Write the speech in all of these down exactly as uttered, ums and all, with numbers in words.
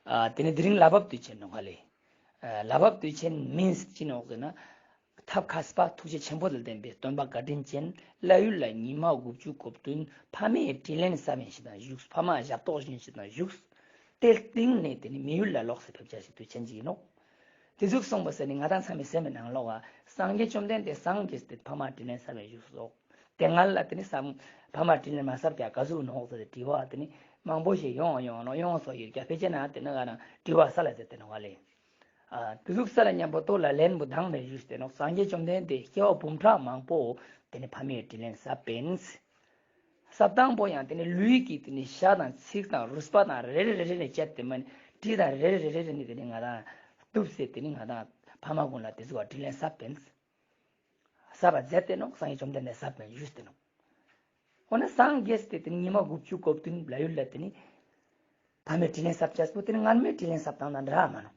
ཨ་དེ་ནི་དེ་རིང་ལྷ་བབས་དུས་ཆེན་ནོག་ཧ་ལེ། ཨ་ལྷ་བབས་དུས་ཆེན་མིན་ཅི་ནོག་ཟེར་ན། ཐབས་མཁས་པ་ཐུགས་རྗེ་ཆེན་པོ་ལ་བརྟེན་པའི་སྟོན་པ་བཀའ་དྲིན་ཅན་ལྷ་ཡུལ་ལ་ཉི་མ་དགུ་བཅུ་གོ་བདུན་ཕ་མའི་དྲིན་ལན་བསབ་ཡིན་ཞིག་དང་བཞུགས། ཕ་མ་ཞབས་ཏོག་ཞུ་ཡིན་ཞིག་དང་བཞུགས། དེ་སྟིང་ནས་དེ་ནི་མི་ཡུལ་ལ་ལོག་སེ་ཕེབས་བྱ་ཞིག་དུས་ཆེན་ཅིག་ཡིན་ནོག། དེ་ཟུག་གསུངས་པ་ཟེར་ནི་ང་དང་ཚང་མའི་སེམས་ནང་ལོག་ག་སངས་རྒྱས་བཅོམ་ལྡན་འདས་སངས་རྒྱས་ཏེ་ཕ་མ་དྲིན་ལན་བསབ་ཡིན་བཞུགས་སོག། དེ་སྔ་ལ་དེ་ནི་བསམ་ཕ་མ་དྲིན་ལན་མ་བསབ་ཀྱང་ག་ཟུག་ནོག་ཟེར་ཏེ་དྲི་བ་དེ་ནི་མང་པོ་ཞིག་ཡོང་ཡོང་ནོག་ཡོང་སོག་ཡོད་ཀྱང་ཕལ་ཆེར་ན་དེ་ནི་ག་ན་དྲི་བ་ས་ལ་ཟེར་ཏེ་ནོག་ཧ་ལེ། ཨ་དེ་ཟུག་ས་ལ་མཉམ་པོ་ལྟོ་ལ་ལན་པོ་དང་མེད་ཞུས་ཏེ་ནོག། སངས་རྒྱས་བཅོམ་ལྡན་འདས་སྐྱེ་བ་འབུམ་ཕྲག་མང་པོ་དེ་ནི་ཕ་མའི་དྲིན་ལན་བསབ་པིན། བསབ་སྟངས་པོ་ཡང་དེ་ནི་ལུས་ཀྱི་དེ་ནི་ཤ་དང་ཚིགས་དང་རུས་པ་དང་རེ་རེ་རེ་རེ་ནས་བཅད་དེ་མ་ནི་དྲི་དང་རེ་རེ་རེ་རེ་ནི་དེ་ནི་ང་དང་གཏུབས་སེ་དེ་ནི་ང་དང་ཕ་མ་ཀུན་ལ་དེ་ཟུག་ག་དྲིན་ལན་བསབ་པིན། བསབ་པ་མཛད་དེ་ནོག། སངས་རྒྱས་བཅོམ་ལྡན་འདས་བསབ་པིན་ཞུས་ཏེ་ནོག། འོ་ན་སངས་རྒྱས་ཏེ་དེ་ནི་ཉི་མ་དགུ་བཅུ་གོ་བདུན་ལྷ་ཡུལ་ལ་དེ་ནི་ཕ་མའི་དྲིན་ལན་བསབ་ཅེས་པོ་དེ་ནི་སྔར་མའི་དྲིན་ལན་བསབ་སྟངས་དང་འདྲ་མ་ནོག།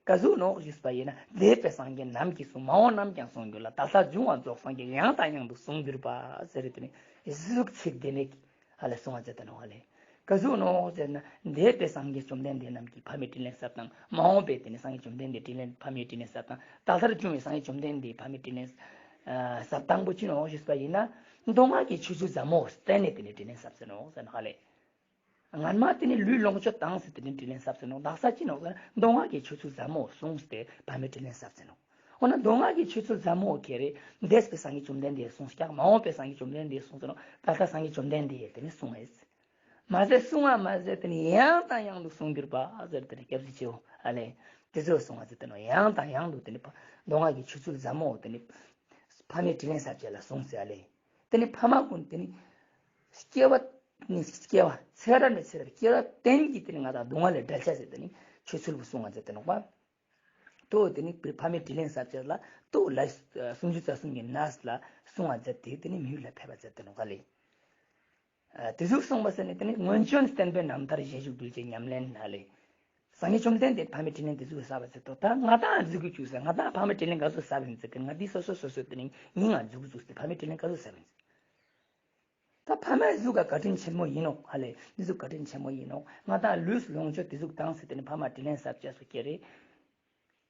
ག་ཟུག་ནོག་ཞུས་པ་ཡིན་ན། འདས་པའི་སངས་རྒྱས་ནམ་མཁའི་གསུང་། མ་འོངས་ནམ་ཡང་གསུང་འགྱུར་ལ། ད་ལྟར་བྱུང་བ་རྫོགས་སངས་རྒྱས། ཡང་དང་ཡང་དུ་གསུང་འགྱུར་པ། ཟེར་ཏེ་ནི་ཟུག་ཚིག་དེ་ནི་ཧ་ལེ་གསུང་བ་མཛད་དེ་ནོག་ཧ་ལེ། ག་ཟུག་ནོག་ཟེར་ན། འདས་པའི་སངས་རྒྱས་བཅོམ་ལྡན་འདས་རྣམས་ཀྱི་ཕ་མའི་དྲིན་ལན་བསབ་སྟངས། མ་འོངས་པའི་དེ་ནི་སངས་རྒྱས་བཅོམ་ལྡན་འདས་དྲིན་ལན་ཕ་མའི་དྲིན་ལན་བསབ་སྟངས། ད་ལྟར་བྱུང་བའི་སངས་རྒྱས་བཅོམ་ལྡན་འདས་ཕ་མའི་དྲིན་ལན་ཨ་བསབ་སྟངས་པོ་ཅི་ནོག་ཞུས་པ་ཡིན་ན། མདོ་སྔགས་ཀྱི་ཆོས་ཚུལ་ཟབ་མོ་བསྟན་ནས་དེ་ནི་དྲིན་ལན་བསབས་ཏེ་ནོག་ཟེར་ནོག་ཧ་ལེ། སྔན་མ་དེ་ནི་ལུས་ལོངས་སྤྱོད་བཏང་སྟེ་དེ་ནི་དྲིན་ལན་བསབས་ཏེ་ནོག། དག་ས་ཅི་ནོག་ཟེར་ན་མདོ་སྔགས་ཀྱི་ཆོས་ཚུལ་ཟབ་མོ་གསུངས་ཏེ་ཕ་མའི་དྲིན་ལན་བསབས་ཏེ་ནོག། འོ་ན་མདོ་སྔགས་ཀྱི་ཆོས་ཚུལ་ཟབ་མོ་ཁྱེར་རེ་འདས་པའི་སངས་རྒྱས་བཅོམ་ལྡན་འདས་གསུངས་ཀྱག། མ་འོངས་པའི་སངས་རྒྱས་བཅོམ་ལྡན་འདས་གསུངས་ཏེ་ནོག། ད་ལྟ་སངས་རྒྱས་བཅོམ་ལྡན་འདས་དེ་ནི་གསུངས་ཡོད། མ་ཟད་གསུང་བ་མ་ཟད་དེ་ནི་ཡང་དང་ཡང་དུ་གསུང་འགྱུར་པ་ཟེར་ཏེ་ནི་སྐྱབས་རྗེ་ཆེ་བོ་ཨ་ལེ། དེ་ཚོ་གསུང་བ་ཟེར་ཏེ་ནོག། ཡང་དང་ཡང་དུ་དེ་ནི་མདོ་སྔགས་ཀྱི་ཆོས་ཚུལ་ཟབ་མོ་དེ་ནི་ཕ་མའི་དྲིན་ལན་བསབ་ཅེས་ལ་གསུངས་ཟེར་ཨ་ལེ། དེ་ནི་ཕ་མ་ཀུན་དེ་ནི་སྐྱེ་བ་ནི་སྐྱེ་བ་ཚེ་རབས་ནས་ཚེ་རབས་སྐྱེ་བ་གཏན་གྱི་དེ་ནི་ང་དང་སྡུག་བསྔལ་ལས་བསྒྲལ་ཅེས་ཟེར་ཏེ་ནི་ཆོས་ཚུལ་བོ་གསུང་བ་མཛད་དེ་ནོག་པ། ཏོ་དེ་ནི་ཕ་མའི་དྲིན་ལན་བསབ་ཅེས་ལ་ཏོ་ལ་སུམ་ཅུ་རྩ་གསུམ་གྱི་གནས་ལ་གསུང་བ་མཛད་དེ་དེ་ནི་མི་ཡུལ་ལ་ཕེབས་པ་མཛད་དེ་ནོག་ལེ། ཨ་དེ་ཟུག་གསུངས་པ་ཟེར་ནི་དེ་ནི་སྔོན་བྱོན་བསྟན་པའི་རྣམ་ཐར་རྗེས་འཇུག་གདུལ་བྱའི་ཉམས་ལེན་ལ་ལེ། སངས་རྒྱས་བཅོམ་ལྡན་འདས་ཕ་མའི་དྲིན་ལན་དེ་ཟུག་བསབ་པ་ཟེར་ཏོ། ད་ང་དང་ཟུག་གི་བཅུག་ཟེར་ང་དང་ཕ་མའི་དྲིན་ལན་ག་ཟུག་བསབ་ཡིན་ཟེར་གི་ང་འདི་སོ་སོ་སོ་སོ་དེ་ནི་ངི་ང་ཟུག་གི་བཅུག་ཟེར་ཕ་མའི་དྲིན་ལན་ག་ཟུག་བསབ་ཡིན་ཟེར། ད་ཕ་མ་ཟུག་ག་བཀའ་དྲིན་ཆེན་མོ་ཡིན་ནོག་ཧ་ལེ། འདི་ཟུག་བཀའ་དྲིན་ཆེན་མོ་ཡིན་ནོག། ང་དང་ལུས་ལོངས་སྤྱོད་དེ་ཟུག་བཏང་ཟེར་དེ་ནི་ཕ་མ་དྲིན་ལན་བསབ་ཅེས་སུ་སྐྱེ་རེ།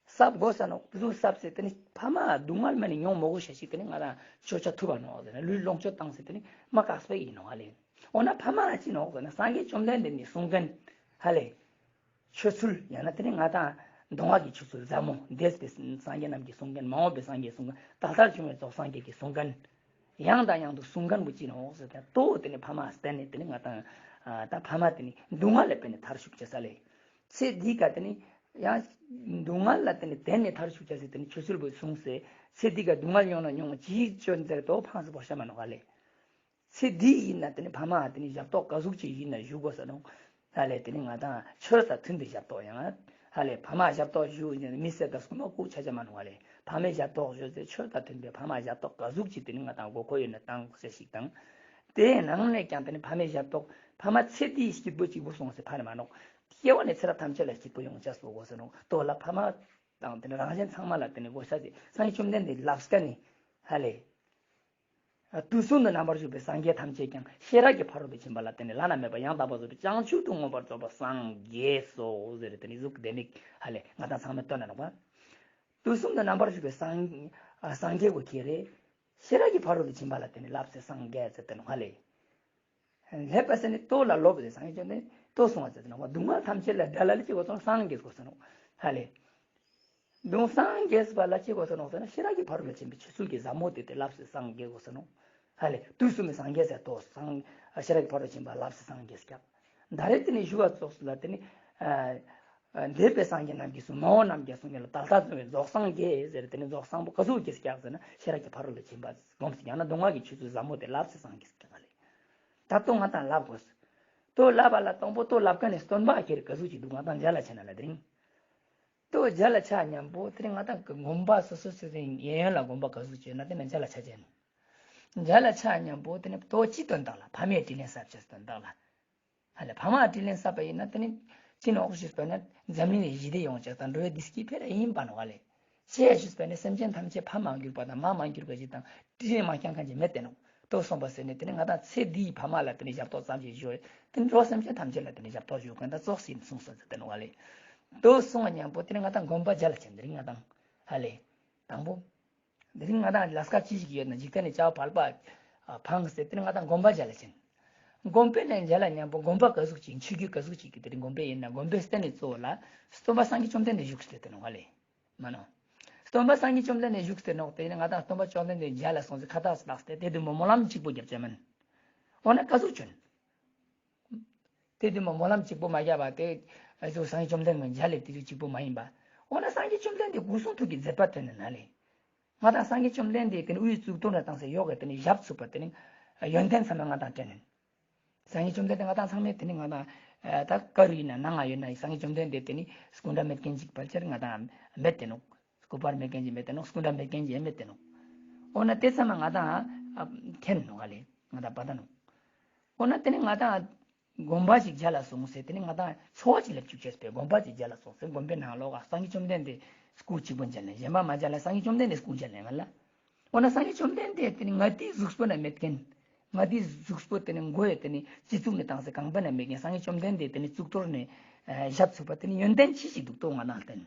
བསབ་དགོས་ས་ནོག། དེ་ཟུག་བསབ་ཟེར་དེ་ནི་ཕ་མ་སྡུག་བསྔལ་མ་ནི་མྱོང་མ་དགོས་ཤེས་ཤིག་དེ་ནི་ང་དང་ཆོས་ཆ་ཐུབ་པ་ནོག་ཟེར་ན་ལུས་ལོངས་སྤྱོད་བཏང་ཟེར་དེ་ནི་མ་དཀགས་པ་ཡིན་ནོག་ཧ་ལེ། འོ་ན་ཕ་མ་ཅི་ནོག་ཟེར་ན་སངས་རྒྱས་བཅོམ་ལྡན་འདས་ནི་གསུང་མཁན་ཧ་ལེ། ཆོས་ཚུལ་ཡང་ན་དེ་ནི་ང་དང་མདོ་སྔགས་ཀྱི་ཆོས་ཚུལ་ཟབ་མོ་འདས་པའི་སངས་རྒྱས་རྣམས་ཀྱིས་གསུང་མཁན་མ་འོངས་པའི་སངས་རྒྱས་གསུང་མཁན་ད་ལྟར་བྱུང་བའི་རྫོགས་སངས་རྒྱས་ཀྱིས་གསུང་མཁན། ཡང་དང་ཡང་དུ་གསུང་མཁན་པོ་ཅི་ནོག་ཟེར་ཏེ་ཏོ་དེ་ནི་ཕ་མ་བསྟེན་ནས་དེ་ནི་ང་དང་ད་ཕ་མ་དེ་ནི་སྡུག་བསྔལ་ལས་དཔེ་ནི་ཐར་ཤུགས་ཆེ་ས་ལེ། ཚེ་འདི་ཀ་དེ་ནི་ཡང་སྡུག་བསྔལ་ལ་དེ་ནི་དེ་ནི་ཐར་ཤུགས་ཆེ་ས་དེ་ནི་ཆོས་ཚུལ་པོ་གསུངས་སེ་ཚེ་འདི་ཀ་སྡུག་བསྔལ་མྱོང་ན་མྱོང་ཅི་ཅོན་ཟེར་ཏོ་ཕངས་སེ་བོར་ཤ་མ་ནོག་ཧ་ལེ། ཚེ་འདི་ཡིན་ན་དེ་ནི་ཕ་མ་དེ་ནི་ཞབས་ཏོག་ག་ཟུག་ཅིག་ཡིན་ན་ཞུ་དགོས་ས་ནོག་ཧ་ལེ། དེ་ནི་ང་དང་ཆོས་དང་མཐུན་པའི་ཞབས་ཏོག་ཡང་ཧ་ལེ་ཕ་མ་ཞབས་ཏོག་ཞུ་ཡིན་མི་སེར་དང་སྐུ་མ་ཁུག་ཆ་ཆ་མ་ནོག་ཧ་ལེ། ཕ་མའི་ཞབས་ཏོག་ཞུ་ཚེ་ཆོས་དང་མཐུན་པའི་ཕ་མ་ཞབས་ཏོག་ག་ཟུག་ཅིག་དེ་ནི་ང་དང་དགོས་མཁོ་ཡོད་ན་བཏང་དགོས་ས་ཞིག་དང་། དེའི་ནང་ནས་ཀྱང་དེ་ནི་ཕ་མའི་ཞབས་ཏོག་ཕ་མ་ཚེ་འདིའི་སྐྱིད་པོ་གཅིག་པུ་སོང་སེ་ཕར་མ་ནོག། སྐྱེ་བ་ནས་ཚེ་རབས་ཐམས་ཅད་ལ་སྐྱིད་པོ་ཡོང་ཅེས་པོ་དགོས་ས་ནོག། ཏོ་ལ་ཕ་མ་དང་དེ་ནི་རང་གཞན་ཚང་མ་ལ་དེ་ནི་དགོས་ས་དེ་སངས་རྒྱས་བཅོམ་ལྡན་འདས་ལབ་སྐད་ནི་ཧ་ལེ། དུས་གསུམ་དུ་རྣམ་པར་བཞུགས་པའི་སངས་རྒྱས་ཐམས་ཅད་ཀྱང་ཤེས་རབ་ཀྱི་ཕ་རོལ་ཏུ་ཕྱིན་པ་ལ་བརྟེན་ནས་བླ་ན་མེད་པ་ཡང་དག་པར་རྫོགས་པའི་བྱང་ཆུབ་ཏུ་མངོན་པར་རྫོགས་པར་སངས་རྒྱས་སོ་ཟེར་ཏེ་ནི་ཟུག་དེ་ནི་ཧ་ལེ་ང་དང་ཚང་མས་བཏོན་ན་ནོག་པ། དུས་གསུམ་དུ་རྣམ་པར་བཞུགས་པའི་སངས་ཨ་སངས་རྒྱས་པོ་ཁྱེད་རེ་ཤེས་རབ་ཀྱི་ཕ་རོལ་ཏུ་ཕྱིན་པ་ལ་བརྟེན་ནས་ལབ་སྟེ་སངས་རྒྱས་ཟེར་ཏེ་ནོག་ཧ་ལེ། ལྷག་པ་ཟེར་ནི་ལྟོ་ལ་ལོབས་ཟེར་སངས་རྒྱས་བཅོམ་ལྡན་ལྟོ་གསུང་བ་ཟེར་ཏེ་ནོག་པ། སྡུག་བསྔལ་ཐམས་ཅད་ལས་བྲལ་ལ་ལ་ཅི་དགོས་ས་ནོག་སངས་རྒྱས་དགོས་ས་ནོག་ཧ་ལེ། སྡུག་སངས་རྒྱས་པ་ལ་ཅི་དགོས་ས་ནོག་ཟེར་ན་ཤེས་རབ་ཀྱི་ཕ་རོལ་ཏུ་ཕྱིན་པའི་ཆོས་ཚུལ་གྱི་ཟབ་མོ་དེ་དེ་ལབ་སྟེ་སངས་རྒྱས་དགོས་ས་ནོག་ཧ་ལེ། དུས་གསུམ་པའི་སངས་རྒྱས་ཟེར་ཏོ་སངས་ཤེས་རབ་ཀྱི་ཕ་རོལ་ཏུ་ཕྱིན་པ་ལབ་སྟེ་སངས་རྒྱས་ཀྱག། ད་རེས་དེ་ནི་ཞུ་བ་ཙོགས་སུ་ལ་དེ་ནི་ཨ་འདས་པའི་སངས་རྒྱས་རྣམས་ཀྱིས་གསུངས། མ་འོངས་རྣམས་ཀྱང་གསུང་ཡིན་ལ། ད་ལྟར་བྱུང་བའི་རྫོགས་སངས་རྒྱས་ཟེར་དེ་ནི་རྫོགས་སངས་པོ་ག་ཟུག་གི་སྐྱག་ཟེར་ན་ཤེས་རབ་ཀྱི་ཕ་རོལ་ཏུ་ཕྱིན་པ་སྒོམ་སྟེ་ཡང་ན་མདོ་སྔགས་ཀྱི་ཆོས་ཚུལ་ཟབ་མོ་དེ་ལབ་སྟེ་སངས་རྒྱས་སྐྱག་ལེ། ད་ལྟོ་ང་དང་ལབ་དགོས། ལྟོ་ལབ་པ་ལ་དང་པོ་ལྟོ་ལབ་མཁན་ནི་སྟོན་པ་ཁྱེར་ག་ཟུག་ཅིག་འདུག་ང་དང་མཇལ་ལ་ཆ་ན་ལ་དེ་རིང་། ལྟོ་མཇལ་ལ་ཆ་མཉམ་པོ་དེ་རིང་ང་དང་གི་དགོན་པ་སོ་སོ་སོ་སོའི་གཡས་གཡོན་ལ་དགོན་པ་ག་ཟུག་ཅིག་ཡོད་ན་དེ་ན་མཇལ་ལ་ཆ་ཅན། མཇལ་ལ་ཆ་མཉམ་པོ་དེ་ནི་ལྟོ་ཅི་སྟོན་སྟངས་ལ་ཕ་མའི་དྲིན་ལན་བསབ་ཅེས་སྟོན་སྟངས་ལ། ཧ་ལེ་ཕ་མ་དྲིན་ལན་བསབ་པ་ཡིན་ན་དེ་ནི་ཅི་ནོག་ཞུས་པ་ན་འཛམ་གླིང་ནས་ཞི་བདེ་ཡོང་ཅེས་དང་འགྲོ་བའི་བདེ་སྐྱིད་འཕེལ་ཡིན་པ་ནོག་ཧ་ལེ། ཅི་ཡ་ཞུས་པ་ན་སེམས་ཅན་ཐམས་ཅད་ཕ་མ་གྱུར་པ་དང་མ་མ་གྱུར་པ་ཞིག་དང་དྲིན་མ་བསྐྱངས་མཁན་ཅིག་མེད་དེ་ནོག། ཏོ་སོང་པ་ཟེར་ནས་དེ་ནི་ང་དང་ཚེ་འདིའི་ཕ་མ་ལ་དེ་ནི་ཞབས་ཏོག་ཙམ་ཞིག་ཞུ། དེ་ནི་འགྲོ་བ་སེམས་ཅན་ཐམས་ཅད་ལ་དེ་ནི་ཞབས་ཏོག་ཞུ་མཁན་དང་ཙོགས་ཡིན་གསུངས་སོང་ཟེར་ཏེ་ནོག་ལེ། ཏོ་སོང་བ་མཉམ་པོ་དེ་ནི་ང་དང་དགོན་པ་མཇལ་ལ་ཕྱིན། དེ་ནི་ང་དང་ཧ་ལེ། དང་པོ། དེ་ནི་ང་དང་ལས་ཀ་ཅི་ཞིག་ཡོད་ན་འཇིག་རྟེན་ནི་བྱ་བ་ཕལ་པ་ཕངས་ཏེ་དེ་ནི་ང་དང་དགོན་པ་མཇལ་ལ་ཕྱིན། དགོན་པའི་ནང་མཇལ་ལ་མཉམ་པོ་དགོན་པ་ག་ཟུག་ཅིག་ཆོས་བརྒྱུད་ག་ཟུག་ཅིག་གི་དེ་ནི་དགོན་པ་ཡིན་ན་དགོན་པའི་རྟེན་ནི་གཙོ་བོ་ལ་སྟོན་པ་སངས་རྒྱས་བཅོམ་ལྡན་འདས་བཞུགས་ཏེ་དེ་ནོག་ཧ་ལེ། མ་ནོ། སྟོན་པ་སངས་རྒྱས་བཅོམ་ལྡན་འདས་བཞུགས་ཏེ་ནོག། དེ་ནི་ང་དང་སྟོན་པ་བཅོམ་ལྡན་འདས་མཇལ་ལ་སོང་ཟེར་ཁ་བཏགས་བཏགས་ཏེ་དེ་དུས་མོ་སྨོན་ལམ་གཅིག་པོ་རྒྱབ་ཅེས་མིན། འོ་ན་ག་ཟུག་བྱོན། དེ་དུས་མོ་སྨོན་ལམ་གཅིག་པོ་མ་རྒྱབ་པ་དེ་ཨ་ཟུག་སངས་རྒྱས་བཅོམ་ལྡན་འདས་མཇལ་ལེ་དེ་ཟུག་གཅིག་པོ་མ་ཡིན་པ། འོ་ན་སངས་རྒྱས་བཅོམ་ལྡན་འདས་སྐུ་གསུང་ཐུགས་ཀྱི་མཛད་པ་ཐོན་ནས་ན་ལེ། ང་དང་སངས་རྒྱས་བཅོམ་ལྡན་འདས་དེ་ནི་དབུའི་གཙུག་ཏོར་ན་བཏང་སྟེ་ཡོག་གི་དེ་ནི་ཞབས་ཚུགས་པ་དེ་ནི་ཡོན་ཏན་ཚང་མ་ང་དང་དྲན་ནས། སངས་རྒྱས་བཅོམ་ལྡན་འདས་ང་དང་ཚང་མས་དེ་ནི་ང་དང་ཨ་ད་ག་རུ་ཡིན་ན་ནང་ང་ཡོད་ན་སངས་རྒྱས་བཅོམ་ལྡན་འདས་དེ་ནི་སྐུ་འདྲ་མེད་མཁན་ཅིག་ཕལ་ཆེར་ང་དང་མེད་དེ་ནོག། སྐུ་པར་མེད་མཁན་ཅིག་མེད་དེ་ནོག། སྐུ་འདྲ་མེད་མཁན་ཅིག་མེད་དེ་ནོག། འོ་ན་དེ་ཚང་མ་ང་དང་ཨ་མཁྱེན་ནོག་ཧ་ལེ། ང་དང་པ་ད་ནོག། འོ་ན་དེ་ནི་ང་དང་དགོན་པ་ཞིག་མཇལ་ལ་སོང་ཟེར་དེ་ནི་ང་དང་འཚོ་བ་ཅིག་ལེབ་བཅུག་ཅེས་པའི་དགོན་པ་ཅིག་མཇལ་ལ་སོང་ཟེར་དགོན་པའི་ནང་ལོགས་ཀ་སངས་རྒྱས་བཅོམ་ལྡན་འདས་སྐུ་གཅིག་པོ་མཇལ་ནས་གཞན་པ་མ་མཇལ་ལ་སངས་རྒྱས་བཅོམ་ལྡན་འདས་སྐུ་མཇལ་ནས་ང་ལ། འོ་ན་སངས་རྒྱས་བཅོམ་ལྡན་འདས་དེ་ནི་ང་དེའི་གཟུགས་པོ་ན་མེད་མཁན། ང་དེའི་གཟུགས་པོ་དེ་ནི་མགོ་ཡོད་དེ་ནི་སྤྱི་གཙུག་ནས་བཏང་སྟེ་རྐང་པ་ན་མེད་མཁན་སངས་རྒྱས་བཅོམ་ལྡན་འདས་དེ་ནི་གཙུག་ཏོར་ནས་ཨ་ཞབས་ཚུགས་པ་དེ་ནི་ཡོན་ཏན་ཆེ་ཞིག་འདུག་ཏོ་ང་དང་བསྟན།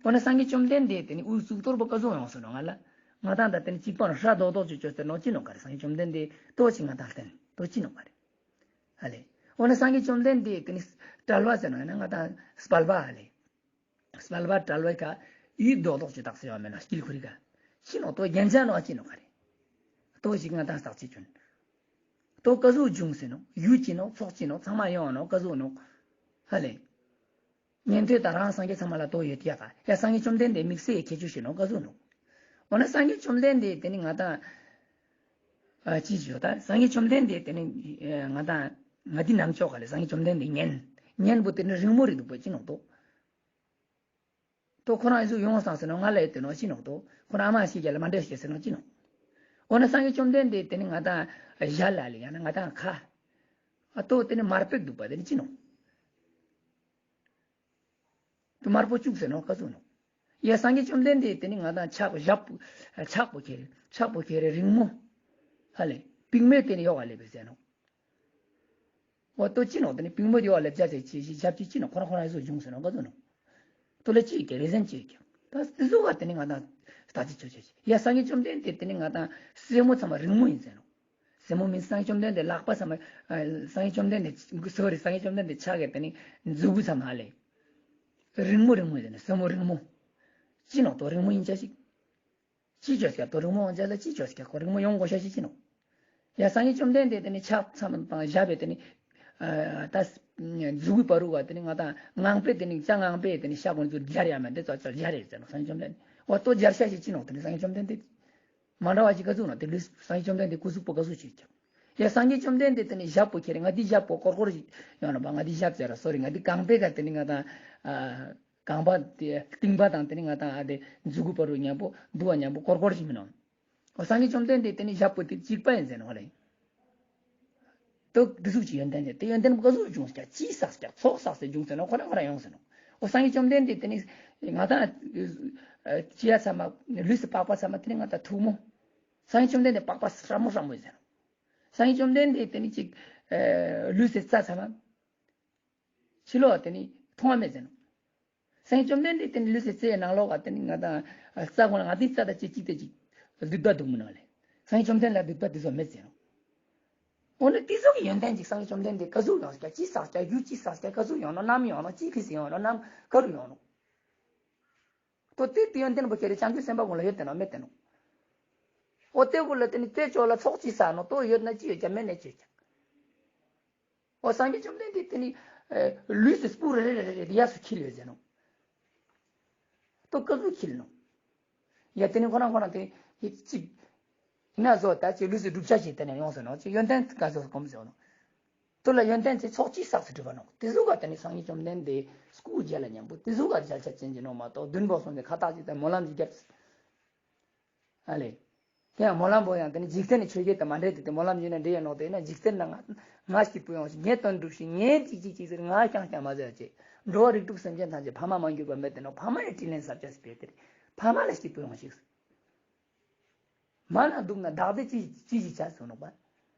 འོ་ན་སངས་རྒྱས་བཅོམ་ལྡན་འདས་དེ་ནི་དབུའི་གཙུག་ཏོར་པོ་ག་ཟུག་ཡོང་སོང་ནོག་ང་ལ། ང་དང་ད་དེ་ནི་གཅིག་པོ་ན་ཧྲ་རྡོག་རྡོག་ཅིག་བཅོས་ཏེ་ནོག་ཅི་ནོག་ག་རེ། སངས་རྒྱས་བཅོམ་ལྡན་འདས་ཏོ་ཅིག་ང་དང་བསྟན་ཏོ་ཅི་ནོག་ག་རེ། ཧ་ལེ། འོ་ན་སངས་རྒྱས་བཅོམ་ལྡན་འདས་དེ་ནི་དཔྲལ་བ་ཟེར་ནོག་ཡང་ན་ང་དང་དཔལ་བ་ཧ་ལེ། དཔལ་བ་དཔྲལ་བའི་ཁ་ཡུལ་རྡོག་རྡོག་ཅིག་བཏགས་སེ་ཡོད་མེད་ན་དཀྱིལ་འཁོར་རི་ཀ། ཅི་ནོག་ཏོ་རྒྱན་ཆ་ནོག་ཅི་ནོག་ག་རེ། ཏོ་ཞིག་ང་དང་བསགས་ཅི་བྱོན། ཏོ་ག་ཟུག་བྱུང་ཟེར་ནོག། ཡུལ་ཅི་ནོག། ཚོགས་ཅི་ནོག། ཚང་མ་ཡོང་ནོག་ག་ཟུག་ནོག། ཧ་ལེ། ཉན་ཐོས་དང་རང་སངས་རྒྱས་ཚང་མ་ལ་ཏོ་ཡོད་ཀྱག་ག། ཡ་སངས་རྒྱས་བཅོམ་ལྡན་འདས་དམིགས་བསལ་ཁྱད་ཆོས་ཤིག་ནོག་ག་ཟུག་ནོག། འོ་ན་སངས་རྒྱས་བཅོམ་ལྡན་འདས་དེ་ནི་ང་དང་ཨ་ཅི་ཞིག་ཡོད་ད། སངས་རྒྱས་བཅོམ་ལྡན་འདས་དེ་ནི་ང་དང་ང་དེ་ནམ་ཅོག་ག་ལེ་སངས་རྒྱས་བཅོམ་ལྡན་འདས་ཉན། ཉན་པོ་དེ་ནི་རིང་མོ་རེ་འདུག་པ་ཅི་ནོག་ཏོ། ཏོ་ཁོ་རང་ཨི་ཟུག་ཡོང་སང་ཟེར་ནོག་ང་ལ་ཡོད་དེ་ནོག་ཅི་ནོག་ཏོ། ཁོ་རང་ཨ་མ་ཞིག་རྒྱ་ལ་མ་འདྲེས་ཤེས་ཟེར་ནོག་ཅི་ནོག། འོ་ན་སངས་རྒྱས་བཅོམ་ལྡན་འདས་དེ་ནི་ང་དང་ཞལ་ལ་ལེ་ཡང་ན་ང་དང་ཁ། ཨ་ཏོ་དེ་ནི་དམར་པོ་འདུག་པ་དེ་ནི་ཅི་ནོག། ཏོ་དམར་པོ་བཅུག་ཟེར་ནོག་ག་ཟུག་ནོག། ཡ་སངས་རྒྱས་བཅོམ་ལྡན་འདས་དེ་ནི་ང་དང་ཕྱག་ཞབས་ཕྱག་པོ་ཁྱེར་ཕྱག་པོ་ཁྱེར་རིང་མོ། ཧ་ལེ། པིང་མོ་དེ་ནི་ཡོག་ག་ལེ་བེ་ཟེར་ནོག། འོ་ཏོ་ཅི་ནོག་དེ་ནི་པིང་མོ་དེ་ཡོག་ལེབ་ཅེས་ཅི་ཞབས་ཅི་ཅི་ནོག་ཁོ་རང་ཁོ་རང་ཨི་ཟུག་བྱུང་ཟེར་ནོག་ག་ཟུག་ནོག། ཏོ་ལ་ཅི་ཡོད་ཀྱག་རི་ཟན་ཅི་ཡོད་ཀྱག། ད་དེ་ཟུག་ག་དེ་ནི་ང་དང་ལྟ་ཅི་ཆོ་ཆོ་ཅི། ཡ་སངས་རྒྱས་བཅོམ་ལྡན་འདས་དེ་ནི་ང་དང་སེན་མོ་ཚང་མ་རིང་མོ་ཡིན་ཟེར་ནོག། སེན་མོ་མིན་སངས་རྒྱས་བཅོམ་ལྡན་འདས་ལག་པ་ཚང་མ་ཨ་སངས་རྒྱས་བཅོམ་ལྡན་འདས་སོ་རི་སངས་རྒྱས་བཅོམ་ལྡན་འདས་ཕྱག་གི་དེ་ནི་མཛུ་གུ་ཚང་མ་ལེ། རིང་མོ་རིང་མོ་ཡིན་ཟེར་ནོག་སེན་མོ་རིང་མོ། ཅི་ནོག་ཏོ་རིང་མོ་ཡིན་ཅེས་ཤིག། ཅི་བཅོས་ཀྱག་ཏོ་རིང་མོ་ཡོང་ཅེས་ལ་ཅི་བཅོས་ཀྱག་ཁོ་རིང་མོ་ཡོང་དགོས་ཤེས་ཤིག་ཅི་ནོག། ཡ་སངས་རྒྱས་བཅོམ་ལྡན་འདས་དེ་ནི་ཕྱག་མཚམས་དང་ཞབས་པད་དེ་ནི་ཨ་ད་མཛུ་གུ་བར་དུ་བ་དེ་ནི་ང་དང་ངང་པས་དེ་ནི་ཅ་ངང་པས་དེ་ནི་ཤ་གོན་ཚུལ་སྦྱར་ཡ་མེད་དེ་ཙོགས་ཙོགས་སྦྱར་རེ་ཟེར་ནོག་སངས་རྒྱས་བཅོམ་ལྡན་འདས། འོ་ཏོ་སྦྱར་ཤེས་ཤིག་ཅི་ནོག་དེ་ནི་སངས་རྒྱས་བཅོམ་ལྡན་འདས། མ་འདྲ་བ་ཅིག་ག་ཟུག་ནོག་དེ་ལུས་སངས་རྒྱས་བཅོམ་ལྡན་འདས་སྐུ་གཟུགས་པོ་ག་ཟུག་ཅིག་ཀྱག། ཡ་སངས་རྒྱས་བཅོམ་ལྡན་འདས་དེ་ནི་ཞབས་པོ་ཁྱེར་ང་དེ་ཞབས་པོ་ཀོར་ཀོར་ཞིག་ཡོང་ནོག་པ། ང་དེ་ཞབས་ཟེར་ར་སོ་རི་ང་དེ་རྐང་པའི་ཀ་དེ་ནི་ང་དང་ཨ། རྐང་པ་དེ་རྟིང་པ་དང་དེ་ནི་ང་དང་ཨ་དེ་མཛུ་གུ་བར་དུ་མཉམ་པོ་དུ་བ་མཉམ་པོ་ཀོར་ཀོར་ཞིག་མིན་ནོག། འོ་སངས་རྒྱས་བཅོམ་ལྡན་འདས་དེ་ནི་ཞབས་པོ་དེ་གཅིག་པ་ཡིན་ཟེར་ནོག་ལེ། ཏོ་དེ་ཟུག་ཅིག་ཡོན་ཏན་ཅན་དེ་ཡོན་ཏན་པོ་ག་ཟུག་བྱུང་ཀྱག་ཅི་བསགས་ཀྱག་ཚོགས་བསགས་ཏེ་བྱུང་ཟེར་ནོག་ཁོ་རང་ཁོ་རང་ཡོང་ཟེར་ནོག། འོ་སངས་རྒྱས་བཅོམ་ལྡན་འདས་དེ་ནི་ང་དང་ཨ་ཅི་ཡ་ཚང་མ་ལུས་སི་པགས་པ་ཚང་མ་དེ་ནི་ང་དང་ཐུག་མོ། སངས་རྒྱས་བཅོམ་ལྡན་འདས་པགས་པ་སྲབ་མོ་སྲབ་མོ་ཡིན་ཟེར་ནོག། སངས་རྒྱས་བཅོམ་ལྡན་འདས་དེ་ནི་ཅིག་ཨ་ལུས་སི་རྩ་ཚང་མ། ཕྱི་ལོགས་དེ་ནི་མཐོང་བ་མེད་ཟེར་ནོག། སངས་རྒྱས་བཅོམ་ལྡན་འདས་དེ་ནི་ལུས་སི་རྩའི་ནང་ལོགས་ཀ་དེ་ནི་ང་དང་རྩ་ཁོང་ལ་ང་དེ་རྩ་དང་གཅིག་གཅིག་དེ་གཅིག་སྡུད་པ་འདུག་མིན་ནོག་ལེ། སངས་རྒྱས་བཅོམ་ལྡན་འདས་ལ་སྡུད་པ་དེ་ཚོ་མེད་ཟེར་ནོག། འོ་ན་དེ་ཚོ་གི་ཡོན་ཏན་ཅིག་སངས་རྒྱས་བཅོམ་ལྡན་འདས་ག་ཟུག་ཡོང་ཀྱག་ཅི་བསགས་ཀྱག་རྒྱུ་ཅི་བསགས་ཀྱག་ག་ཟུག་ཡོང་ནོག་ནམ་ཡོང་ནོག་ཅི་ཕི་སི་ཡོང་ནོག་ནམ་ག་རུ་ཡོང་ནོག། ཏོ་དེ་དེ་ཡོན་ཏན་པོ་ཁྱེར་ཏེ་བྱང་ཆུབ་སེམས་དཔའ་ཀུན་ལ་ཡོད་དེ་ནོག་མེད་དེ་ནོག། འོ་དེ་ཀུན་ལ་དེ་ནི་དེ་ཅོག་ལ་ཚོགས་ཅི་བསགས་ནོག་ཏོ་ཡོད་ན་ཅི་ཡོད་ཀྱག་མེད་ན་ཅི་ཡོད་ཀྱག། འོ་སངས་རྒྱས་བཅོམ་ལྡན་འདས་དེ་ནི་ལུས་སི་སྤུ་རེ་རེ་རེ་རེ་ཡས་སུ་འཁྱིལ་ཡོད་ཟེར་ནོག། ཏོ་ག་ཟུག་འཁྱིལ་ནོག། ཡ་དེ་ནི་ཁོ་རང་ཁོ་རང་དེ་ཡི་ཅིག་ན་བཟོ་ད་ཅིག་ལུས་སི་གྲུབ་ཆ་ཞིག་དེ་ནས་ཡོང་ཟེར་ནོག་ཅིག་ཡོན་ཏན་ག་ཟུག་གོམས་ཟེར་ནོག། ཏོ་ལ་ཡོན་ཏན་ཅིག་ཚོགས་ཅི་བསགས་སུ་གྲུབ་པ་ནོག། དེ་ཟུག་ག་དེ་ནི་སངས་རྒྱས་བཅོམ་ལྡན་འདས་སྐུ་མཇལ་ལ་མཉམ་པོ་དེ་ཟུག་ག་མཇལ་ཆ་ཅན་གྱི་ནོག་མ་གཏོགས་བདུན་པོ་སོང་ནས་ཁ་བཏགས་ཅིག་དང་སྨོན་ལམ་ཅིག་བརྒྱབ། ཨ་ལེ། དེ་ཡང་སྨོན་ལམ་པོ་ཡང་དེ་ནི་འཇིག་རྟེན་ནི་ཆོས་བརྒྱད་དང་མ་འདྲེས་ཏེ་དེ་སྨོན་ལམ་ཡིན་ན་འདྲེས་ཡོད་ནོག། དེ་ཡིན་ན་འཇིག་རྟེན་ན་ང་ང་སྐྱིད་པོ་ཡོང་ཞིག། ངའི་དོན་འགྲུབ་ཞིག། ངའི་ཅིག་ཅིག་ཅིག་ཟེར་ང་རྐྱང་རྐྱང་མ་ཟེར་ཅེས། འགྲོ་བ་རིགས་དྲུག་སེམས་ཅན་ཐམས་ཅད་ཕ་མ་མ་གྱུར་པ་མེད་དེ་ནོག། ཕ་མ་ཡི་དྲིན་ལན་གཟབ་ཅེས་སུ་ཕེབས་ཏེ་ཕ་མ་ལ་སྐྱིད་པོ་ཡོང་ཞིག། མ་ན་འདུག་ན་བདག་དེ་ཅི་ཅི་ཞིག་བྱ་ཟེར་ནོག་པ།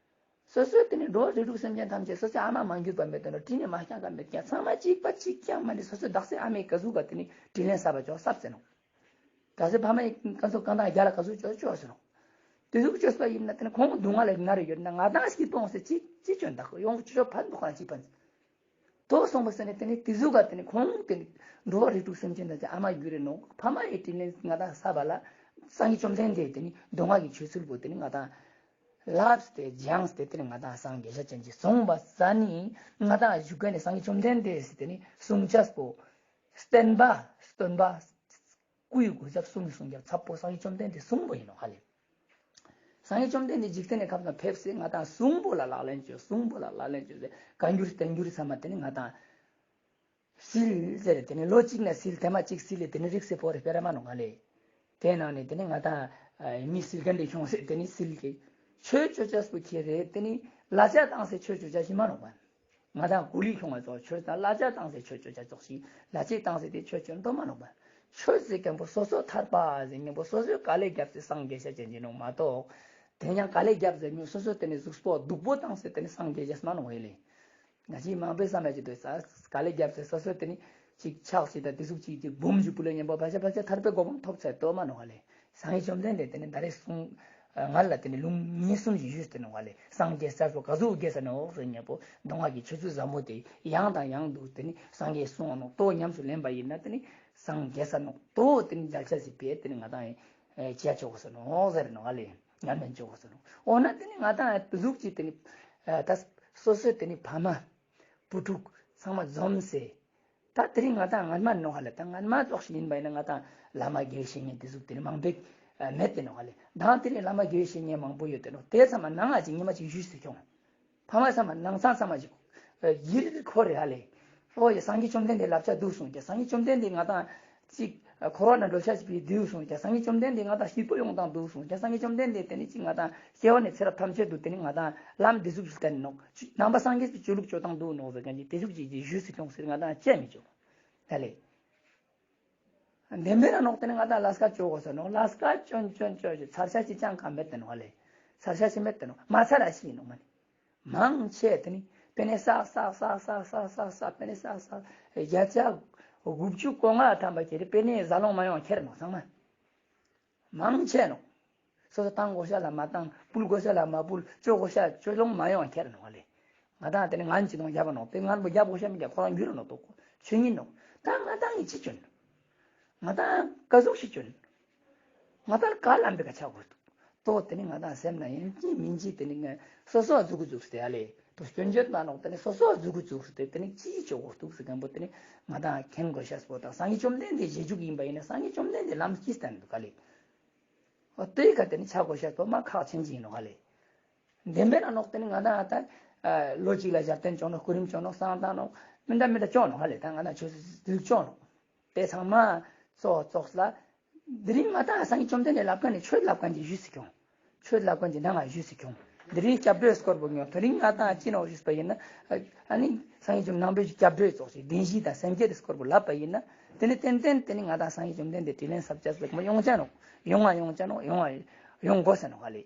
སོ་སོའི་དེ་ནི་འགྲོ་བ་རིགས་དྲུག་སེམས་ཅན་ཐམས་ཅད་སོ་སོའི་ཨ་མ་མ་གྱུར་པ་མེད་དོ་ན་དྲིན་ནི་མ་བསྐྱངས་ཀ་མེད་ཀྱང་ཚང་མ་གཅིག་པ་གཅིག་རྐྱང་མ་ནི་སོ་སོའི་བདག་སྲིད་ཨ་མའི་ཀ་ཟུག་ག་དེ་ནི་དྲིན་ལན་གསབ་པ་ཅོ་གསབ་ཟེར་ནོག། བདག་སྲིད་ཕ་མའི་ཀ་ཟུག་གང་དང་རྒྱ་ལ་ཀ་ཟུག་ཅོ་ཅོ་ཟེར་ནོག། དེ་ཟུག་ཅོས་པ་ཡིན་ན་དེ་ནི་ཁོང་སྡུག་བསྔལ་ལ་མནར་ཡོད་ན་ང་དང་སྐྱིད་པོ་འོང་ཟེར་ཅི་ཅི་ཅོན་དག་ཡོང་ཅོ་ཕན་འདུག་ག་ཅི་ཕན། དོ་སོང་པ་ཟེར་ནས་དེ་ནི་དེ་ཟུག་ག་དེ་ནི་ཁོང་དེ་ནི་འགྲོ་བ་རིགས་དྲུག་སེམས་ཅན་དང་ཅི་ཨ་མ་གྱུར་རེ་ནོག། ཕ་མ་ཡི་དྲིན་ལན་ང་དང་གསབ་པ་ལ་སངས་རྒྱས་བཅོམ་ལྡན་འདས་དེ་ནི་སྡུག་བསྔལ་གྱི་ཆོས་ཚུལ་པོ་དེ་ནི་ང་དང་ལབས་ཏེ་སྦྱངས་ཏེ་དེ་ནི་ང་དང་སངས་རྒྱས་ཤ་ཅན་གྱི་གསུངས་པ་ས་ནི་ང་དང་བཞུགས་མཁན་ནི་སངས་རྒྱས་བཅོམ་ལྡན་འདས་སི་དེ་ནི་གསུང་ཆས་པོ་བསྟན་པ་སྟོན་པ་སྐུའི་གོ་ཆ་གསུང་གི་གསུང་རྒྱབ་ཚབ་པོ་སངས་རྒྱས་བཅོམ་ལྡན་འདས་གསུང་པོ་ཡིན་ནོག་ཧ་ལེ། སངས་རྒྱས་བཅོམ་ལྡན་འདས་འཇིག་རྟེན་ནས་ཁབ་ན་ཕེབས་སེ་ང་དང་གསུང་པོ་ལ་ལག་ལེན་བཅོས། གསུང་པོ་ལ་ལག་ལེན་བཅོས་སེ་བཀའ་འགྱུར་བསྟན་འགྱུར་ཚང་མ་དེ་ནི་ང་དང་སིལ་ཟེར་དེ་ནི་ལོ་གཅིག་ན་སིལ་དེ་མ་གཅིག་སིལ་ལེ་དེ་ནི་རིགས་སེ་པོ་རེ་སྤེ་ར་མ་ནོག་ཧ་ལེ། དེ་ནང་ནས་དེ་ནི་ང་དང་མི་སིལ་མཁན་དེ་ཁྱོངས་སེ་དེ་ནི་སིལ་གི་ཆོས་ཅོ་ཆས་པོ་ཁྱེར་རེ་དེ་ནི་ལ་ཆ་བཏང་སེ་ཆོས་ཅོ་ཆ་ཞིག་མ་ནོག་པ། ང་དང་ཀུ་ལི་ཁྱོང་བ་ཙོགས་ཆོས་དང་ལ་ཆ་བཏང་སེ་ཆོས་ཅོ་ཆ་ཙོགས་ཤིག་ལ་ཆ་བཏང་སེ་དེ་ཆོས་ཅོ་འདོད་མ་ནོག་པ། ཆོས་ཟེར་མཁན་པོ་སོ་སོ་ཐར་པ་ཟེར་མཁན་པོ་སོ་སོའི་དཀའ་ལས་བརྒྱབ་སེ་སངས་རྒྱས་ཤ་ཅན་ཅིག་ནོག་མ་གཏོགས། དེ་ཡང་དཀའ་ལས་བརྒྱབ་ཟེར་མཁན་སོ་སོ་དེ་ནི་གཟུགས་པོ་སྡུག་པོ་བཏང་སེ་དེ་ནི་སངས་རྒྱས་ཤ་མ་ནོག་ཧེ་ལེ། ང་ཅི་མང་པོའི་བསམ་ཡ་ཅིག་འདུག་ས་དཀའ་ལས་བརྒྱབ་སེ་སོ་སོ་དེ་ནི་ཅིག་ཆགས་ཤིག་དང་དེ་ཟུག་ཅིག་ཅིག་འབུམ་ཞིག་པུ་ལ་ཉན་པོ་ཕ་ཤ་ཕ་ཤ་ཐར་པའི་གོ་འཕང་ཐོབ་ཚར་འདོད་མ་ནོག་ཧ་ལེ། སངས་རྒྱས་བཅོམ་ལྡན་འདས་དེ་ནི་ད་རེས་གསུང་ང་ལ་དེ་ནི་ལུང་ཉེར་གསུམ་ཞིག་ཞུས་ཏེ་ནོག་ཧ་ལེ། སངས་རྒྱས་ས་སོ་ག་ཟུག་རྒྱས་ས་ནོག་ཟེར་ཉན་པོ་མདོ་སྔགས་ཀྱི་ཆོས་ཚུལ་ཟབ་མོ་དེ་ཡང་དང་ཡང་དུ་དེ་ནི་སངས་རྒྱས་གསུང་ནོག་ཏོ་ཉམས་སུ་ལེན་པ་ཡིན་ན་དེ་ནི་སངས་རྒྱས་ས་ནོག་ཏོ་དེ་ནི་མཇལ་ཆ་ཟིག་པས་དེ་ནི་ང་དང་ཅི་ཡ་ཆོག་གོ་ས་ནོག་ཟེར་ནོག་ཧ་ལེ། ཉམས་ལེན་ཆོག་གོ་ས་ནོག། འོ་ན་དེ་ནི་ང་དང་དེ་ཟུག་ཅིག་དེ་ནི་ད་སོ་སོའི་དེ་ནི་ཕ་མ་བུ་ཕྲུག་ཚང་མ་འཛོམས་སེ། ད་དེ་རིང་ང་དང་སྔན་མ་ནོག་ཧ་ལེ། ད་སྔན་མ་ཙོགས་ཤིག་ཡིན་པ་ཡིན་ན་ང་དང་བླ་མ་དགེ་བའི་བཤེས་གཉེན་དེ་ཟུག་དེ་རིང་མང་པོ་མེད་དེ་ནོག་ཧ་ལེ། ད་དེ་རིང་བླ་མ་དགེ་བའི་བཤེས་གཉེན་མང་པོ་ཡོད་དེ་ནོག། དེ་ཚང་མ་ནང་ང་ཅིག་ཉི་མ་ཅིག་བཞུགས་སེ་ཁྱོང་། ཕ་མ་ཚང་མ་ནང་ཚང་ཚང་མ་ཅིག་ཡིད་ཁོ་རེ་ཧ་ལེ། ཨོ་ཡ་སངས་རྒྱས་བཅོམ་ལྡན་འདས་བསླབ་བྱ་འདུག་གསུངས་ཀྱང་སངས་རྒྱས་བཅོམ་ལྡན་འདས་ང་དང་ཅིག་འཁོར་བ་ན་འགྲོ་ཆ་ཞིག་པའི་དུས་གསུངས་ཀྱང་སངས་རྒྱས་བཅོམ་ལྡན་འདས་ང་དང་སྐྱིད་པོ་ཡོང་དང་འདུག་གསུངས་ཀྱང་སངས་རྒྱས་བཅོམ་ལྡན་འདས་དེ་ནི་ཅིག་ང་དང་སྐྱེ་བ་ནས་ཚེ་རབས་ཐམས་ཅད་དུ་དེ་ནི་ང་དང་ལམ་འདི་ཟུག་ཞིག་བསྟན་ནོག། ནང་པ་སངས་རྒྱས་སུ་ཆོས་ལུགས་སྤྱོད་སྟངས་འདུག་ནོག་ཟེར་མཁན་གྱི་དེ་ཟུག་ཅིག་ཅིག་ཞུས་སུ་ཁྱོང་ཟེར་ང་དང་ཅི་མི་ཆོག་ད་ལེ། བདེན་པའི་རང་ནོག་དེ་ནི་ང་དང་ལས་ཀ་ཅོ་གོ་ས་ནོག། ལས་ཀ་ཅོན་ཅོན་ཅོ་ཅོ་ཚར་ཆ་ཅི་ཅང་གང་མེད་དེ་ནོག་ལེ། ཚར་ཆ་ཅི་མེད་དེ་ནོག་མ་ཚར་ར་ཤི་ནོག་མ་ནི། མང་ཆེ་དེ་ནི་པེ་ནེ་ས་ས་ས་པེ་ནེ་ས་ས་བརྒྱ་ཆ་དགུ་བཅུ་གོ་ལྔ་ཐམ་པ་ཁྱེར་པེ་ནེ་ཟ་ལོང་མ་ཡོང་ཁྱེར་ནོག་ཚང་མ། མང་ཆེ་ནོག། སོ་སོ་བཏང་དགོས་ཤ་ལ་མ་བཏང་། ཕུལ་དགོས་ཤ་ལ་མ་ཕུལ། ཅོ་དགོས་ཤ་ཅོ་ལོང་མ་ཡོང་ཁྱེར་ནོག་ལེ། ང་དང་དེ་ནི་ངན་ཅི་དང་རྒྱབ་པ་ནོག། དེ་ངན་པོ་རྒྱབ་དགོས་ཤ་མི་རྒྱབ། ཁོ་རང་འགྱུར་ནོག་ཏོ་ཆོས་ཉིད་ནོག། ད་ང་དང་ཡི་ཅི་ཅོན། ང་དང་ཀ་ཟུག་ཤིག་ཅོན། ང་དང་ཀ་ལམ་པའི་ཀ་ཆ་དགོས་འདུག་ཏོ། དེ་ནི་ང་དང་སེམས་ན་ཡིན་གཅིག་མིན་གཅིག་དེ་ནི་ང་སོ་སོ་ཨ་ཟུག་གི་ཟུག་སྟེ་ཨ་ལེ། ཏོ་སྐྱོན་བརྗོད་མ་ནོག། དེ་ནི་སོ་སོ་ཨ་ཟུག་གི་ཟུག་སྟེ་དེ་ནི་ཅི་ཅོ་དགོས་འདུག་ཟེར་མཁན་པོ་དེ་ནི་ང་དང་མཁྱེན་དགོས་ཤ་སྤོ་དང་སངས་རྒྱས་བཅོམ་ལྡན་འདས་རྗེས་འཇུག་ཡིན་པ་ཡིན་ན་སངས་རྒྱས་བཅོམ་ལྡན་འདས་ལམ་ཅི་བསྟན་འདུག་ག་ལེ། འོ་དེའི་ཁ་དེ་ནི་ཆ་དགོས་ཤ་སྤོ་མ་ཁག་ཆེན་ཅིག་ཡིན་ནོག་ག་ལེ། བདེན་པའི་རང་ནོག། དེ་ནི་ང་དང་ད་ལོ་གཅིག་ལ་ཞབས་བརྟན་ཅོ་ནོག། སྐུ་རིམ་ཅོ་ནོག། བསང་བཏང་ནོག། མི་འདྲ་མི་འདྲ་ཅོ་ནོག་ག་ལེ། ད་ང་དང་ཆོས་སྲིད་ཅོ་ནོག། དེ་ཚང་མ་ཙོགས་ཙོགས་ལ། དེ་རིང་ང་དང་སངས་རྒྱས་བཅོམ་ལྡན་འདས་ལབ་མཁན་ནི་ཆོས་ལབ་མཁན་གྱི་ཞུས་སུ་ཁྱོང་། ཆོས་ལབ་མཁན་གྱི་ནང་ང་ཞུས་སུ་ཁྱོང་། དེ་རིང་སྐྱབས་འགྲོའི་སྐོར་པོ་ཉོ། དེ་རིང་ང་དང་ཅི་ནོག་ཞུས་པ་ཡིན་ན། ཨ་ནི་སངས་རྒྱས་བཅོམ་ནང་པའི་སྐྱབས་འགྲོའི་ཙོགས་ཤིག་བདེན་བཞི་དང་སེམས་བསྐྱེད་དེ་སྐོར་པོ་ལབ་པ་ཡིན་ན། དེ་ནི་ཏན་ཏན་དེ་ནི་ང་དང་སངས་རྒྱས་བཅོམ་ལྡན་འདས་དྲིན་ལན་གསབ་ཅེས་ལེགས་མོ་ཡོང་ཅ་ནོག། ཡོང་ང་ཡོང་ཅ་ནོག། ཡོང་ང་ཡོང་དགོས་ས་ནོག་ག་ལེ།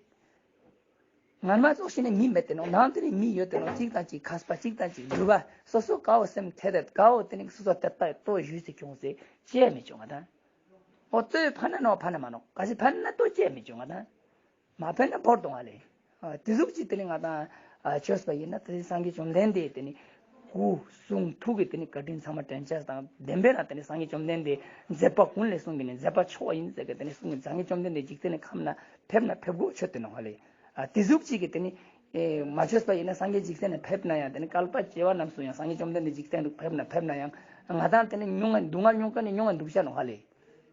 ངན་མ་ཙོགས་ཤིག་ནི་མི་མེད་དེ་ནོག། ནང་དེ་ནི་མི་ཡོད་དེ་ནོག། གཅིག་དང་གཅིག་མཁས་པ་གཅིག་དང་གཅིག་སྒྲུབ་པ་སོ་སོ་ཀ་བོ་སེམས་ཐད་དེ་ཀ་བོ་དེ་ནི་སོ་སོ་དད་པ་ཏོ་ཞུས་སུ་ཁྱོང་ཟེར་ཅི་ཡ་མི་བྱུང་ང་དང་། འོ་ལྟོས་ཕན་ན་ནོག་ཕན་ན་མ་ནོག། ག་ཞིག་ཕན་ན་ལྟོས་ཅི་ཡ་མི་བྱུང་ང་དང་། མ་ཕན་ན་བོར་དོང་ང་ལེ། ཨ་དེ་ཟུག་ཅིག་དེ་ནི་ང་དང་ཨ་ཆོས་པ་ཡིན་ན་དེ་སངས་རྒྱས་བཅོམ་ལྡན་འདས་དེ་ནི་སྐུ་གསུང་ཐུགས་ཀྱི་དེ་ནི་བཀའ་དྲིན་ཚང་མ་དྲན་ཅེས་དང་བདེན་པའི་རང་དེ་ནི་སངས་རྒྱས་བཅོམ་ལྡན་འདས་མཛད་པ་ཀུན་ལས་གསུང་གི་ནི་མཛད་པ་མཆོག་ཡིན་ཟེར་གི་དེ་ནི་གསུང་གི། སངས་རྒྱས་བཅོམ་ལྡན་འདས་འཇིག་རྟེན་ནི་ཁམས་ན་ཕེབས་ན་ཕེབས་དགོས་ཆོད་དེ་ནོག་ཧ་ལེ། ཨ་དེ་ཟུག་ཅིག་གི་དེ་ནི་ཨེ་མ་ཆོས་པ་ཡིན་ན་སངས་རྒྱས་འཇིག་རྟེན་ནི་ཕེབས་ན་ཡང་དེ་ནི་བསྐལ་པ་བྱེ་བ་རྣམས་སུ་ཡང་སངས་རྒྱས་བཅོམ་ལྡན་འདས་འཇིག་རྟེན་དུ་ཕེབས་ན་ཕེབས་ན་ཡང་ང་དང་དེ་ནི་མྱོང་ང་སྡུག་བསྔལ་མྱོང་མཁན་ནི་མྱོང་ང་འདུག་ཤ་ནོག་ཧ་ལེ།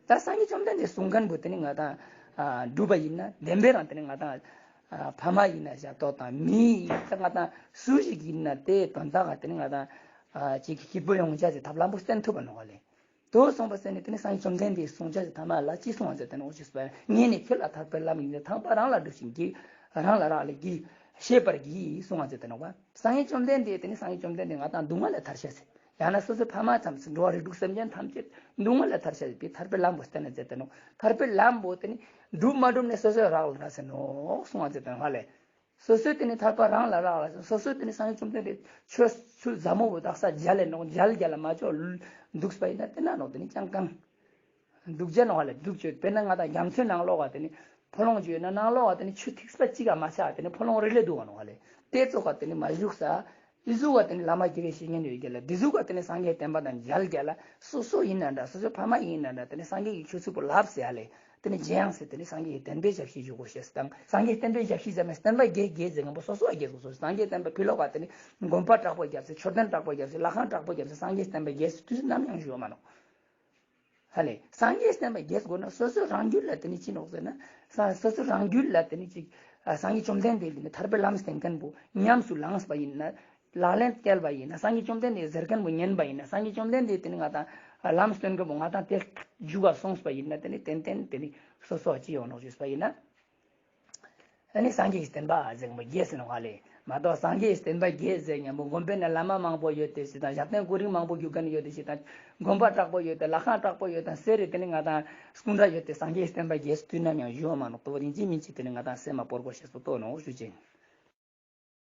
ད་སངས་རྒྱས་བཅོམ་ལྡན་འདས་གསུང་མཁན་པོ་དེ་ནི་ང་དང་ཨ་སྒྲུབ་པ་ཡིན་ན་བདེན་པའི་རང་དེ་ནི་ང་དང་ཨ་ཕ་མ་ཡིན་ན་ཞག་ཏོག་དང་མི་ཡིན་ད་ང་དང་སུ་ཞིག་ཡིན་ན་དེ་དོན་དག་ག་དེ་ནི་ང་དང་ཨ་ཅིག་གི་སྐྱིད་པོ་ཡོང་ཅེས་ཀྱི་ཐབས་ལམ་པོ་བསྟན་ཐུབ་པ་ནོག་ཧ་ལེ། དོ་གསུངས་པ་ཟེར་ནས་དེ་ནི་སངས་རྒྱས་བཅོམ་ལྡན་འདས་གསུང་ཆ་ཞིག་ཐ་མ་ལ་ཅི་གསུང་བ་ཟེར་ཏེ་ནོག་ཞེས་པ། ངས་ནི་ཁྱོད་ལ་ཐར་པའི་ལམ་ཡིན་ཏེ། ཐར་པ་རང་ལ་སྒྲུབ་ཅིང་གྱིས། རང་ལ་རག་ལས་གྱིས། ཤེས་པར་གྱིས་གསུང་བ་ཟེར་ཏེ་ནོག་པ། སངས་རྒྱས་བཅོམ་ལྡན་འདས་དེ་ནི་སངས་རྒྱས་བཅོམ་ལྡན་འདས་ང་དང་སྡུག་བསྔལ་ལས་ཐར་ཤེས་ཟེར། ཡང་ན་སོ་སོའི་ཕ་མ་ཙམ་ཞིག་འགྲོ་བ་རིགས་དྲུག་སེམས་ཅན་ཐམས་ཅད་སྡུག་བསྔལ་ལས་ཐར་ཤེས་པའི་ཐར་པའི་ལམ་པོ་བསྟན་ན་མཛད་དེ་ནོག། ཐར་པའི་ལམ་པོ་དེ་ནི་སྒྲུབ་མ་སྒྲུབ་ནི་སོ་སོའི་རག་ལས་ན་ཟེར་ནོག་གསུང་བ་མཛད་དེ་ནོག་ཧ་ལེ། སོ་སོའི་དེ་ནི་ཐར་པ་རང་ལ་རག་ལས། སོ་སོའི་དེ་ནི་སངས་རྒྱས་བཅོམ་ལྡན་འདས་ཆོས་ཚུལ་ཟབ་མོ་བོ་དག་ས་མཇལ་ལས་ནོག། མཇལ་རྒྱ་ལ་མ་ཆོག་འདུག་པ་ཡིན་ན་དེ་ན་ནོག་དེ་ནི་ཅང་གང་འདུག་ཅེས་ནོག་ཧ་ལེ། འདུག་ཅེས་དཔེར་ན་ང་དང་རྒྱ་མཚོའི་ནང་ལོགས་ཀ་དེ་ནི་ཕོ་ལོང་ཅིག་ཡོད་ན་ནང་ལོགས་ཀ་དེ་ནི་ཆུ་ཐིགས་པ་གཅིག་ག་མ་ཆགས་དེ་ནི་ཕོ་ལོང་རེ་ལེ་འདུག་ག་ནོག་ཧ་ལེ། དེ་ཙོགས་ཀ་དེ་ནི་མ་བཞུགས་ས། འི་ཟུག་ག་དེ་ནི་བླ་མ་དགེ་བའི་བཤེས་གཉེན་ཡོད་ཀྱག་ལ། དེ་ཟུག་ག་དེ་ནི་སངས་རྒྱས་བསྟན་པ་དང་མཇལ་རྒྱ་ལ། སོ་སོ་ཡིན་ན་འདྲ། སོ་སོའི་ཕ་མ་ཡིན་ན་འདྲ། དེ་ནི་སངས་རྒྱས་ཀྱི་ཆོས་ཚུལ་པོ་ལབ་ཟེར་ཡ་ལེ། དེ་ནི་རྗེ་ཡང་སྲིད་དེ་ནི་སངས་རྒྱས་ཀྱི་བསྟན་པའི་ཞབས་ཕྱི་ཞུ་དགོས་ཤེས་དང་། སངས་རྒྱས་བསྟན་པའི་ཞབས་ཕྱི་ཟེར་ན་བསྟན་པ་རྒྱས་རྒྱས་ཟེར་མཁན་པོ་སོ་སོ་ཨ་རྒྱས་དགོས་སོ། སངས་རྒྱས་བསྟན་པ་ཕི་ལོགས་ཀ་དེ་ནི་དགོན་པ་དྲག་པོ་རྒྱབ་ཟེར། མཆོད་རྟེན་དྲག་པོ་རྒྱབ་ཟེར། ལྷ་ཁང་དྲག་པོ་རྒྱབ་ཟེར། སངས་རྒྱས་བསྟན་པ་རྒྱས་ཟེར་དུས་སུ་ནམ་ཡང་ཞུ་བ་མ་ནོག་ཧ་ལེ། སངས་རྒྱས་བསྟན་པ་རྒྱས་དགོས་ན་སོ་སོ་རང་རྒྱུད་ལ་དེ་ནི་ཅི་ནོག་ཟེར་ན། ས་སོ་སོ་རང་རྒྱུད་ལ་དེ་ནི་ཅིག་ཨ་སངས་རྒྱས་བཅོམ་ལྡན་འདས་དེ་ནི་ཐར་པའི་ལམ་བསྟན་མཁན་པོ་ཉམས་སུ་བླངས་པ་ཡིན་ན། ལག་ལེན་བསྟན་པ་ཡིན་ན། སངས་རྒྱས་བཅོམ་ལྡན་འདས་ཟེར་མཁན་པོ་ཉན་པ་ཡིན་ན། སངས་རྒྱས་བཅོམ་ལྡན་འདས་དེ་ནི་ང་དང་ལམ་སྟོན་མཁན་པོ་ང་དང་དེ་འཇུག་ག་སོང་པ་ཡིན་ན། དེ་ནི་ཏན་ཏན་དེ་ནི་སོ་སོ་ཅི་ཡོང་ནོག་ཞུས་པ་ཡིན་ན། ཨ་ནི་སངས་རྒྱས་ཀྱི་བསྟན་པ་ཟེར་མཁན་པོ་རྒྱས་ཟེར་ནོག་ཧ་ལེ། མ་གཏོགས་སངས་རྒྱས་ཀྱི་བསྟན་པ་རྒྱས་ཟེར་མཁན་པོ་དགོན་པའི་ནང་བླ་མ་མང་པོ་ཡོད་དེ་ཞིག་དང་། ཞབས་བརྟན་སྐུ་རིམ་མང་པོ་རྒྱུག་མཁན་ཡོད་དེ་ཞིག་དང་། དགོན་པ་དྲག་པོ་ཡོད་དེ། ལྷ་ཁང་དྲག་པོ་ཡོད་དང་ཟེར་རེ། དེ་ནི་ང་དང་སྐུ་འདྲ་ཡོད་དེ་སངས་རྒྱས་ཀྱི་བསྟན་པ་རྒྱས་དུས་ནམ་ཡང་ཞུ་བ་མ་ནོག། ཏོ་བ་ཡིན་ཅི་མིན་ཅི་དེ་ནི་ང་དང་སེམས་མ་བོར་དགོས་ཤེས་པོ་ཏོ་ནོག་ཞུ་ཅེས།